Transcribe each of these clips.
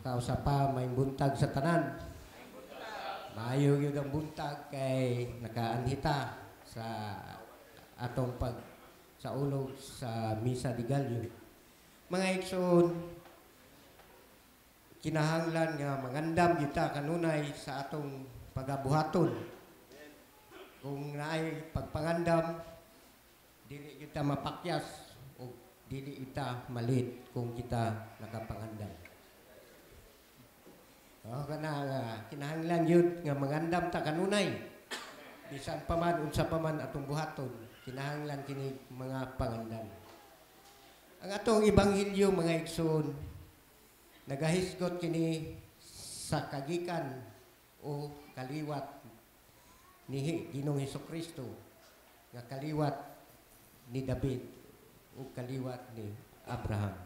Makausa pa, may buntag sa tanan. Maayo gyud ang buntag kay nakaanhita sa atong pag sa ulog sa Misa de Gallo. Mga igsoon, kinahanglan nga mangandam kita kanunay sa atong pagabuhaton. Kung naay pagpangandam, dili kita mapakyas o dili kita malit kung kita nakapangandam. Oh, kana nga kinahanglan yun nga mangandam ta kanunay. Bisan pa man unsa pa man atong buhaton, kinahanglan kini mga pangandam. Ang atong ebanghelyo, mga igsoon, nagahisgot kini sa kagikan o kaliwat ni Ginoong Hesukristo nga kaliwat ni David o kaliwat ni Abraham.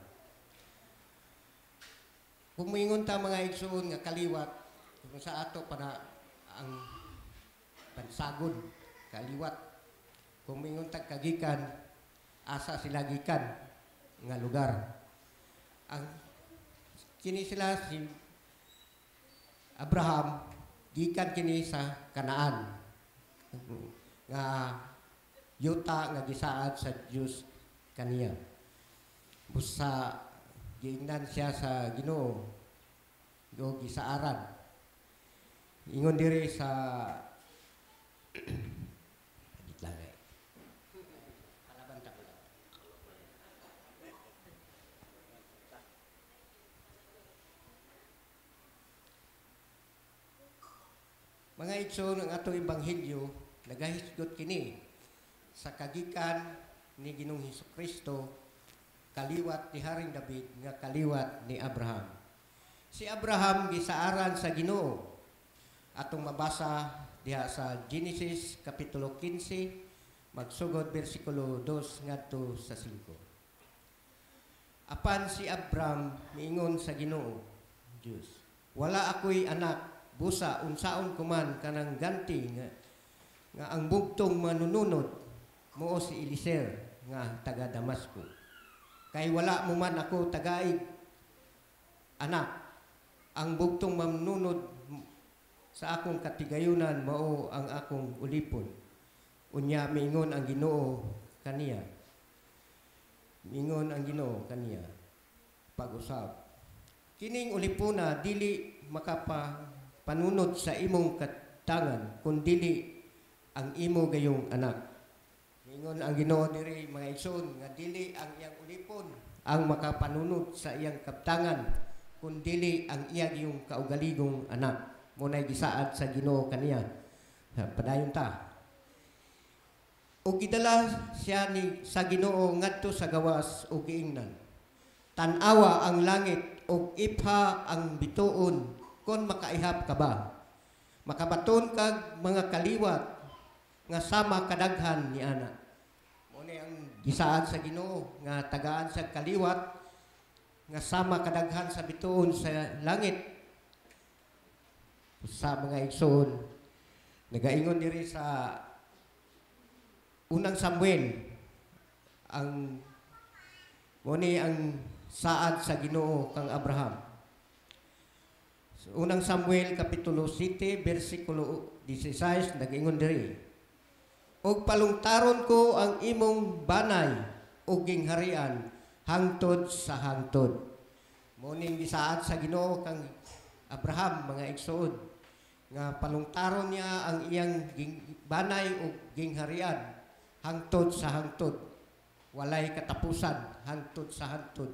Kung moingon ta, mga igsoon, nga kaliwat, kung sa ato pa na ang bansagon, kaliwat. Kung moingon ta kagikan, asa sila gikan nga lugar. Ang kini sila si Abraham gikan kini sa Kanaan nga yuta nga gisaad sa Dios kaniya. Busa giingnan siya sa Ginoo o gisaaran. Ingon diri sa Agit lang eh. Kalaban ta ko lang. Mga igsoon, ang atong ebanghelyo nagahisgot kini sa kagikan ni Ginoong Hesukristo, kaliwat ni Haring David nga kaliwat ni Abraham. Si Abraham gisaaran sa Ginoo. Atong mabasa diha sa Genesis kapitulo 15 magsugod bersikulo 2 ngadto sa 5. Apan si Abraham miingon sa Ginoo Dios, "Wala ako'y anak, busa unsaon ko man kanang ganti nga ang bugtong manununod mao si Eliezer nga taga Damasco? Kay wala mo man ako tagaig anak, ang bugtong manunod sa akong katigayunan mao ang akong ulipon." Unya miingon ang Ginoo kaniya. Miingon ang Ginoo kaniya pag-usab, "Kining ulipona dili makapa panunod sa imong katangan kun dili ang imo gayong anak." Miingon ang Ginoo diri, mga igsoon, nga dili ang iyang ulipon ang makapanunod sa iyang kaptangan kun dili ang iya gayong kaugaligong anak. Mao nay gisaad sa Ginoo kaniya. Padayon ta. Ug gidala siya ni sa Ginoo ngadto sa gawas ug giingnan, "Tan-awa ang langit ug ipha ang bituon kon makaihap ka ba. Makabaton kag mga kaliwat nga sama kadaghan ni ana." Mao ni ang gisaad sa Ginoo nga tagaan sa kaliwat nga sama kadaghan sa bituon sa langit. Sa mga igsoon, nagaingon diri sa Unang Samuel ang mo ni ang saad sa Ginoo kang Abraham. Sa Unang Samuel kapitulo 7 bersikulo 16, nagaingon diri, "Ug palungtaron ko ang imong banay ug gingharian hangtod sa hangtod." Mo ning gisaad sa Ginoo kang Abraham, mga igsoon, nga palungtaron niya ang iyang banay ug gingharian hangtod sa hangtod. Walay katapusan, hangtod sa hangtod.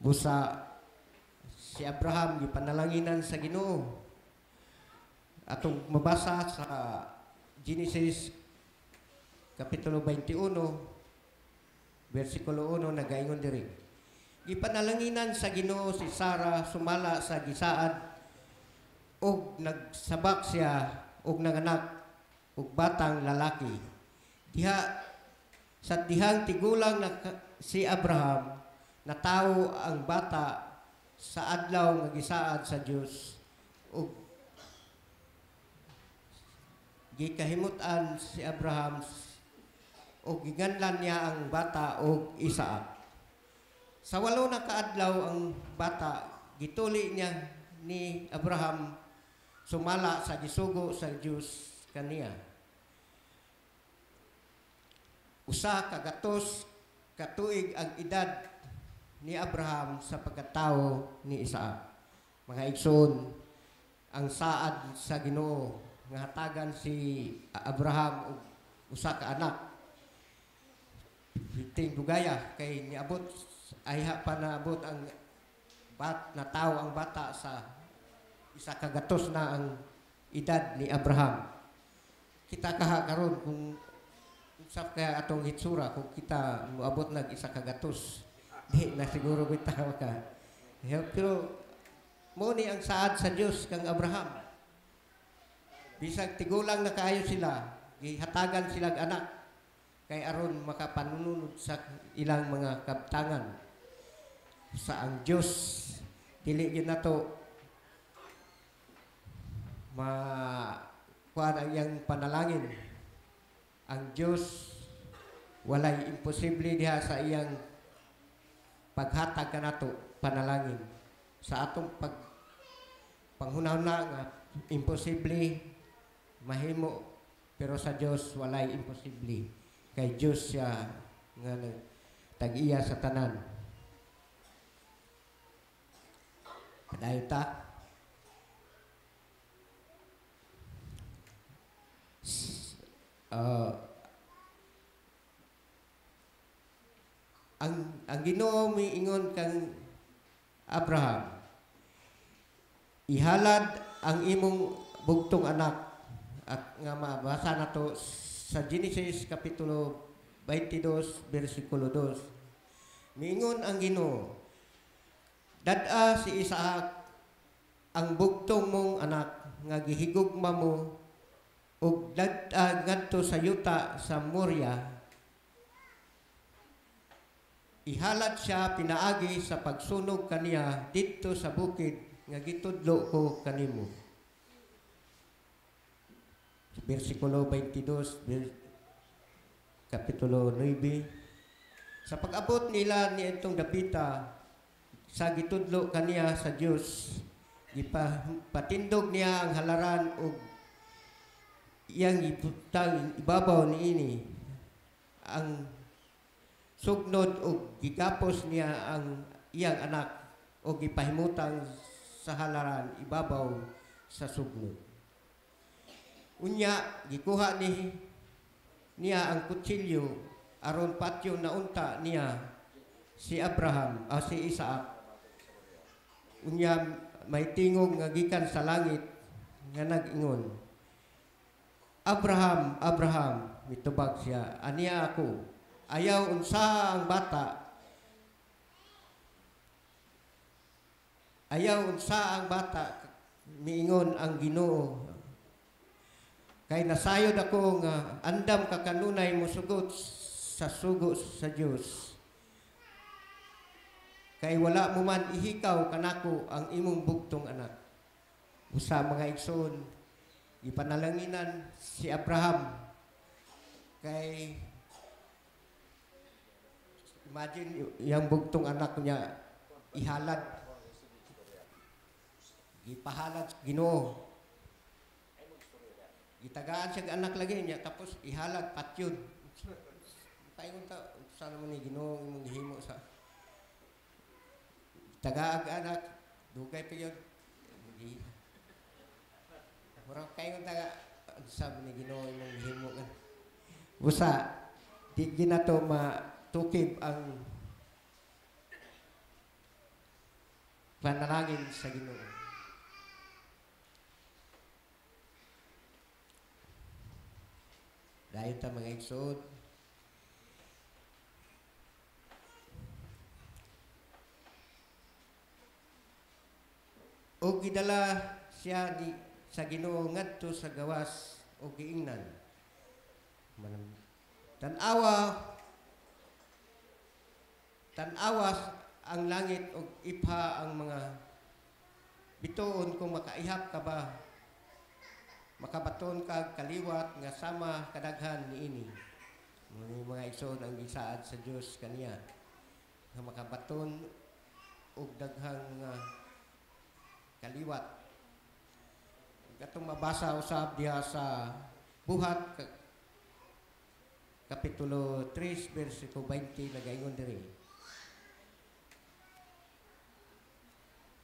Busa si Abraham gipanalanginan sa Ginoo. Atong mabasa sa Genesis kapitulo 21 bersikulo 1, nagaingon diri, "Gipanalanginan sa Ginoo si Sara sumala sa gisaad ug nagsabak siya ug nanganak og batang lalaki. Diha sa dihang tigulang na si Abraham, natawo ang bata sa adlaw nga gisaad sa Dios ug gikahimut-an si Abraham ug giganlan niya ang bata og Isaac. Sa 8 na kaadlaw ang bata Gituli niya ni Abraham sumala sa gisugo sa Dios kaniya. 100 katuig ang edad ni Abraham sa pagkatao ni Isaac. Mga igsoon, ang saad sa Ginoo nga hatagan si Abraham og usa ka anak. Ting dugaya kay niabot ayha pa naabot ang bat na tao ang bata sa 100 na ang edad ni Abraham. Kita kaha karon kung sa kaya atong hitsura, kung kita moabot nag 100, di na siguro bitaw ka. Pero mo ni ang saad sa Dios kang Abraham. Bisag tigulang na kaayo sila, gihatagan sila anak kay aron makapanunod sa ilang mga kabtangan. Sa ang Dios dili gyud nato ma kuan ang iyang panalangin. Ang Dios walay imposible diha sa iyang paghatag kanato panalangin. Sa atong pag panghunahuna nga imposible mahimo, pero sa Dios walay imposible. Kay Dios siya nga tag-iya sa tanan. Padayon ta. Ang Ginoo miingon kang Abraham, ihalad ang imong bugtong anak, at nga mabasa nato sa Genesis kapitulo 22 bersikulo 2. Miingon ang Ginoo, dad-a si Isaac ang bugtong mong anak nga gihigugma mo ug dad-a ngadto sa yuta sa Moria. Ihalad siya pinaagi sa pagsunog kaniya didto sa bukid nga gitudlo ko kanimo. Bersikulo 22, kapitulo 9. Sa pag-abot nila ni itong dapita sa gitudlo kaniya sa Dios, gipatindog niya ang halaran ug iyang ibutang ibabaw niini ang sugnod og gigapos niya ang iyang anak og gipahimutang sa halaran ibabaw sa sugnod. Unya gikuha niya ang kutsilyo aron patyo na unta niya si Abraham si Isaac. Unya may tingog nga gikan sa langit nga nag-ingon, Abraham, Abraham. Mitubag siya, aniya ako. Ayaw unsa ang bata. Ayaw unsa ang bata, miingon ang Ginoo. Kay nasayod ako nga andam ka kanunay mosugot sa sugo sa Dios. Kay wala mo man ihikaw kanako ang imong bugtong anak. Usa mga igsoon, ipanalanginan si Abraham. Kay imagine yung bugtong anak niya ihalad. Gipahalad Ginoo. Gitagaan siya anak lagi niya tapos ihalad patyon. Paingon ta sa naman ni Ginoo imong gihimo sa tagaag anak dugay pa yun. Murag kaingon ta sa ni Ginoo imong gihimo kan. Busa di ginato matukib ang panalangin sa Ginoo. Dayon ta mga igsoon. Og gidala siya ni sa Ginoo ngadto sa gawas og giingnan. Tan-awa ang langit og ipha ang mga bituon kung makaihap ka ba, makabaton ka kaliwat nga sama kadaghan niini. Muna mga igsoon ang gisaad sa Dios kaniya nga makabaton og daghang mga Kaliwat. Katong mabasa usab diha sa Buhat Kapitulo 3 versikulo 20, nagaingon diri: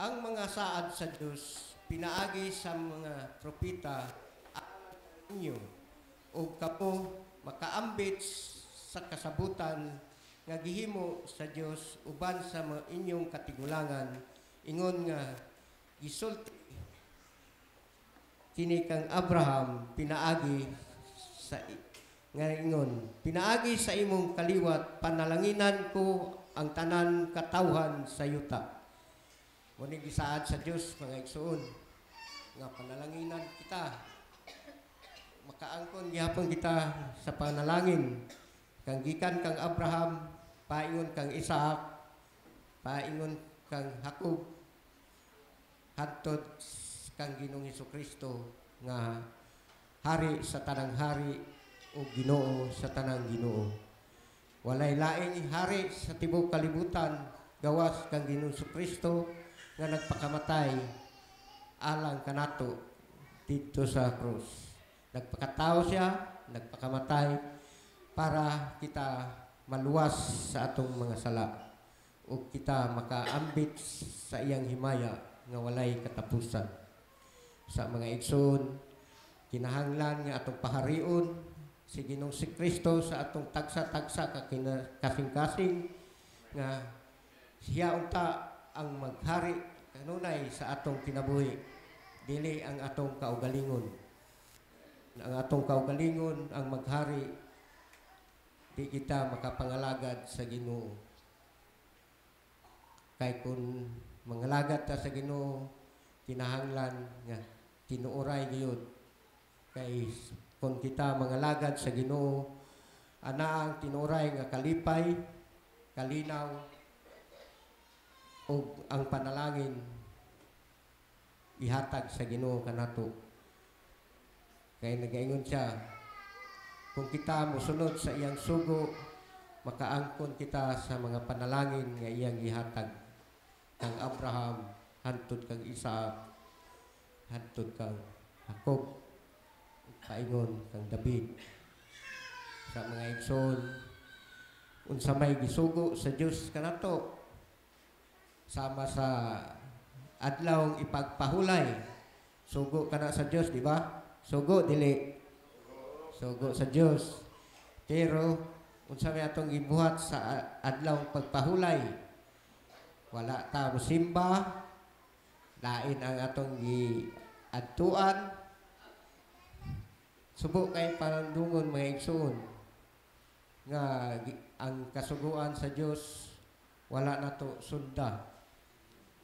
"Ang mga saad sa Dios pinaagi sa mga propeta inyo ug kamo makaambit sa kasabutan nga gihimo sa Dios uban sa mga inyong katigulangan, ingon nga gisulti kini kang Abraham pinaagi sa nga ingon, 'Pinaagi sa imong kaliwat panalanginan ko ang tanan katawhan sa yuta.'" Mao ni gisaad sa Dios, mga igsoon, nga panalanginan kita, makaangkon gihapon kita sa panalangin kang gikan kang Abraham, paingon kang Isaac, paingon kang Jacob, hantod kang Ginoong Kristo nga hari sa tanang hari o Ginoo sa tanang Ginoo. Walay laing hari sa tibuok kalibutan gawas kang Ginoong Kristo nga nagpakamatay alang kanato didto sa krus. Nagpakatao siya, nagpakamatay para kita maluwas sa atong mga sala ug kita makaambit sa iyang himaya nga walay katapusan. Sa mga igsoon, kinahanglan nga atong paharion si Ginoong si Kristo sa atong tagsa-tagsa ka kasing-kasing nga siya unta ang maghari kanunay sa atong kinabuhi, dili ang atong kaugalingon. Ang atong kaugalingon ang maghari, di kita makapangalagad sa Ginoo. Kay kung mangalagad ta sa Ginoo, kinahanglan nga tinuoray gyud. Kay kung kita mangalagad sa Ginoo, ana ang tinuoray nga kalipay, kalinaw ug ang panalangin ihatag sa Ginoo kanato. Kay nagaingon siya, kung kita mosunod sa iyang sugo, makaangkon kita sa mga panalangin nga iyang gihatag kang Abraham, hantod kang Isaac, hantod kang Jacob, paingon kang David. Sa mga igsoon, unsa may gisugo sa Dios kanato sama sa adlawng ipagpahulay, sugo kana sa Dios, di ba? Sugo, dili? Sugo sa Dios. Pero unsa may atong gibuhat sa adlawng pagpahulay? Wala ta mosimba, lain ang atong giadtuan. Subo kay panandungon, mga igsoon, nga ang kasuguan sa Dios wala nato sunda.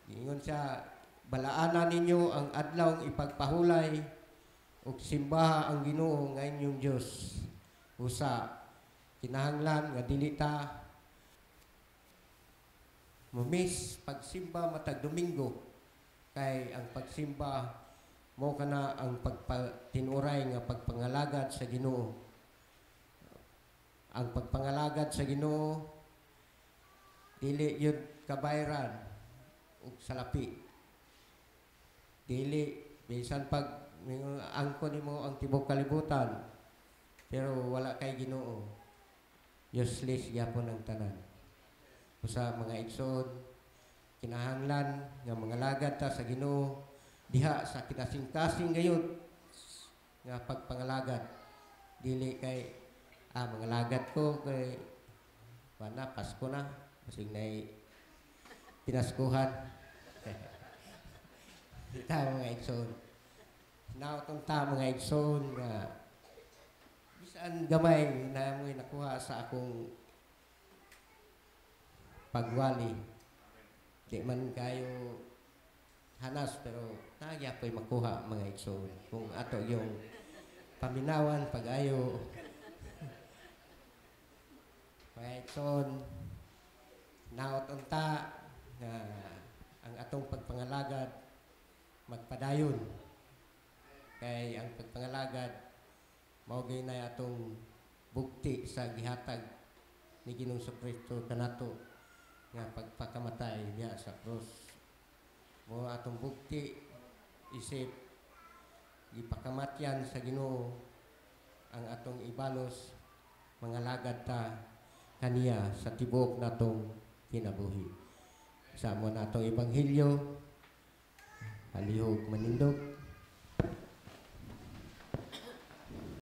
Giingon siya, "Balaanan ninyo ang adlawng ipagpahulay ug simbaha ang Ginoo nga inyong Dios." Usa kinahanglan nga dili ta mumiss pagsimba matag Domingo, kay ang pagsimba mo kana ang pagpatinuray nga pagpangalagad sa Ginoo. Ang pagpangalagad sa Ginoo dili yun kabayran ug salapi. Dili bisan pag angkon nimo ang tibuok kalibutan pero wala kay Ginoo, useless gyapon ang tanan. Usa, mga igsoon, kinahanglan nga mangalagad ta sa Ginoo diha sa kinasingkasing gayud nga pagpangalagad. Dili kay mangalagad ko kay wala, Pasko na, basig nay pinaskuhan. Kita, mga igsoon. Hinaot ta, mga igsoon, nga bisan gamay na mo'y nakuha sa akong pagwali. Di man kayo hanas, pero nagya po'y makuha, mga igsoon, kung ato yung paminawan pag-ayo. Mga igsoon, naot unta nga ang atong pagpangalagad magpadayon. Kay ang pagpangalagad mao gyud na atong bukti sa gihatag ni Ginoong Kristo kanato nga pagpakamatay diha sa krus. Mao atong bugti isip gipakamatyan sa Ginoo ang atong ibalos, mangalagad ta kaniya sa tibuok natong kinabuhi. Sa amo na atong ebanghelyo, palihog manindog.